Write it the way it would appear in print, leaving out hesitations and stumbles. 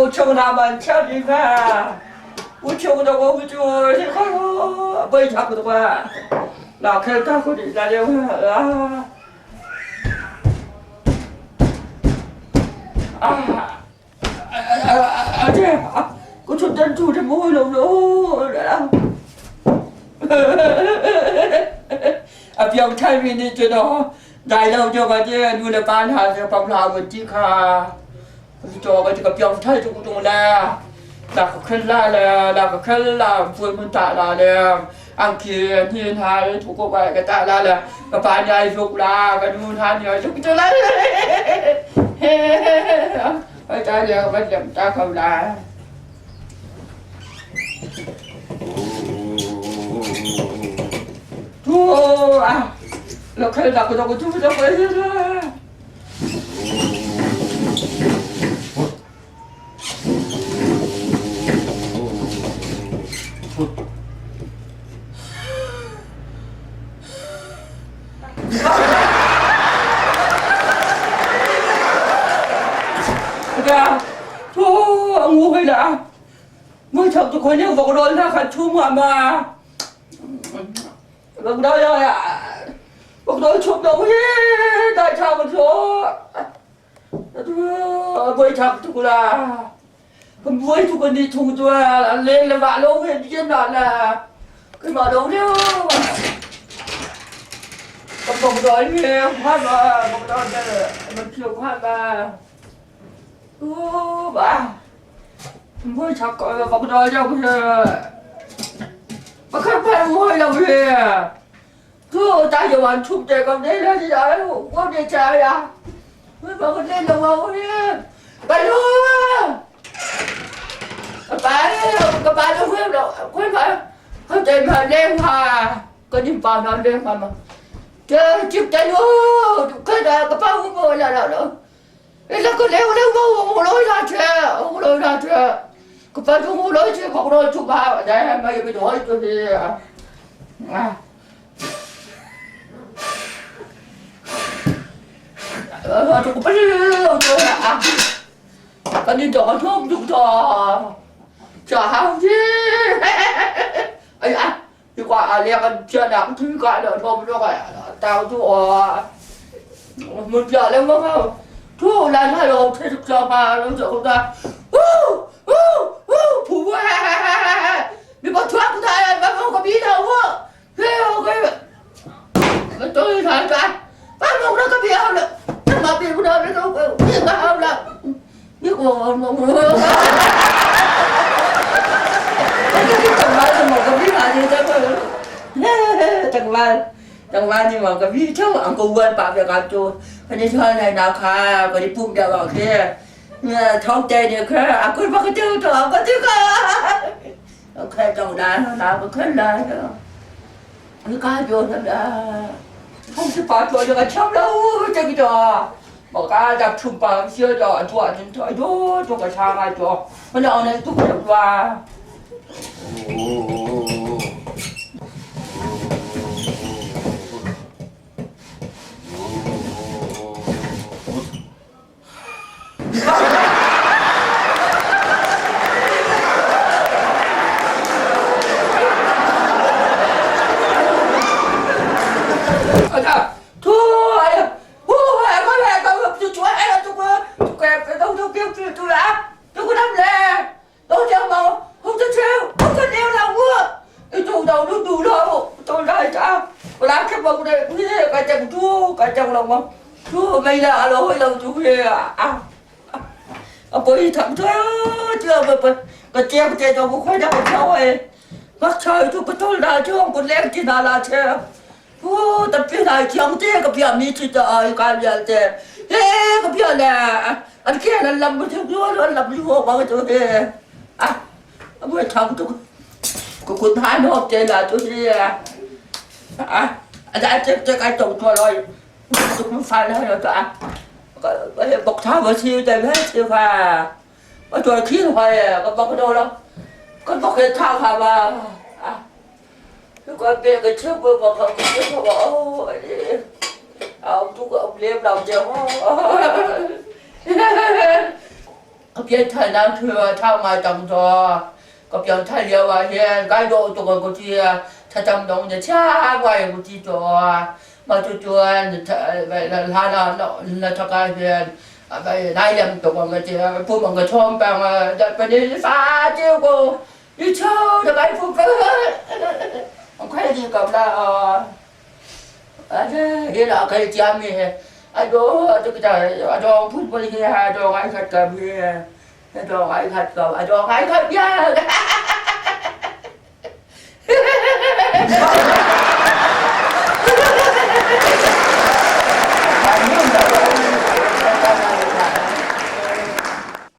我穷他们抢你饭，我穷的我不做，你看我不抢的话，那开大口的打电话啊啊啊啊！这啊，我从这住这不会弄弄了。啊，不要太明你知道，来了就把这女的搬他这帮他们几卡。cho cái cái piong thay cho cũng là là có khăn la là là có khăn là vui muốn tạ là là ăn kia thiên hà thủ cô bài cái tạ là là cái bà nhà dục là cái đun hà nhà dục cho lấy phải ta giờ phải làm ta không là thua à là khăn là cái đó cái chú cho cái Ka piantharnak cu a thau ngai cang caw. Ka pianthar lio ah hin kai dawh tuk ka ti. Thlacam dong na chia ngai ka ti caw. Mah cucun hlan ah na thak ah hin nai lem tuk ka ti. Pum an ka chawm peng. Pani fa tiu ko. I cho da kai phu ka. Ang khai di kam la. Hi la kai chiam mi he. A dawng phun pun hi a dawng ai khat kam hi. A dawng ai khat ko. A dawng ai khat ya.